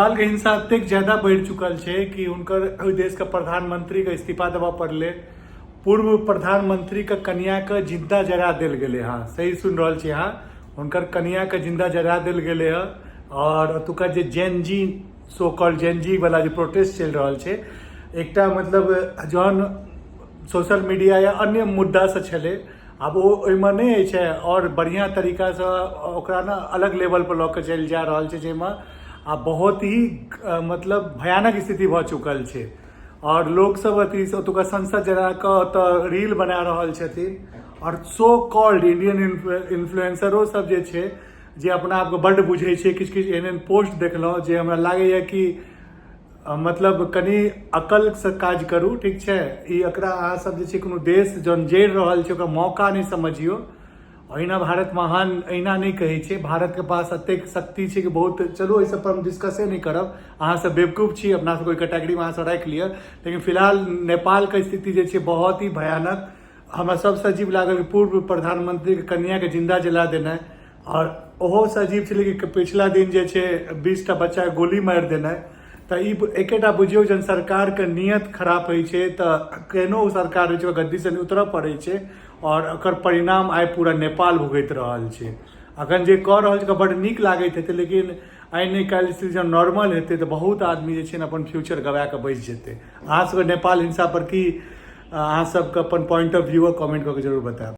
नेपालके हिंसा एतेक ज्यादा बढ़ि चुकल छै कि हुनकर ओहि देशके प्रधानमंत्रीके इस्तीफा देबऽ पड़लै। पूर्व प्रधानमंत्रीके कनियाके जिंदा जरा देल गेलै हँ। सही सुनि रहल छी अहाँ, हुनकर कनियाके जिंदा जरा देल गेलै हँ। आओर ओतुका जे Gen Z, so called Gen Z वाला जे प्रोटेस्ट चलि रहल छै, एकटा मतलब जहन सोशल मीडिया या अन्य मुद्दासँ छलै, आब ओ ओहिमे नहि अछि। आओर बढ़िआँ तरीकासँ ओकरा ने अलग लेवलपर लऽ कऽ चलि जा रहल छै, जाहिमे आब बहुत ही मतलब भयानक स्थिति भऽ चुकल छै। आओर लोकसभ अथी ओतुका संसद जरा कऽ ओतऽ रील बना रहल छथिन। आओर सो कॉल्ड इंडियन इन्फ्लुएंसरो सब जे छै, जे अपना आपके बड्ड बुझै छै, किछु किछु एहन एहन पोस्ट देखलहुँ जे हमरा लागैए कि मतलब कनि अकलसँ काज करू। ठीक छै, ई एकरा अहाँ सब जे छै कोनो देश जहन जरि रहल छै, ओकरा मौका नहि समझियौ। अहिना भारत महान अहिना नहि कहै छै। भारतके पास एतेक शक्ति छै कि बहुत। चलू, एहि सब पर हम डिस्कसे नहि करब। अहाँ सब बेवकूफ छी, अपना सबके ओहि कैटेगरीमे अहाँ सब राखि लिअ। लेकिन फिलहाल नेपालके स्थिति जे छै बहुत ही भयानक। हमरा सबसँ अजीब लागल कि पूर्व प्रधानमंत्रीके कन्याके जिन्दा जला देनाइ। आओर ओहोसँ अजीब छलै कि पिछला दिन जे छै 20टा बच्चाके गोली मारि देनाइ। तऽ ई एकेटा बुझियौ, जहन सरकारके नियत खराब होइ छै तऽ केहनो सरकार होइ छै, ओकर गद्दीसँ नहि उतरऽ पड़ै छै। आओर एकर परिणाम आइ पूरा नेपाल भुगति रहल छै। अखन जे कऽ रहल छै, ओकरा बड्ड नीक लागैत हेतै, लेकिन आइ नहि काल्हि स्थिति जहन नॉर्मल हेतै तऽ बहुत आदमी जे छै ने अपन फ्यूचर गवा कऽ बैस जेतै। अहाँ सबके नेपाल हिंसा पर की अहाँ सबके अपन पॉइंट ऑफ व्यू कमेंट कऽ के जरूर बतायब।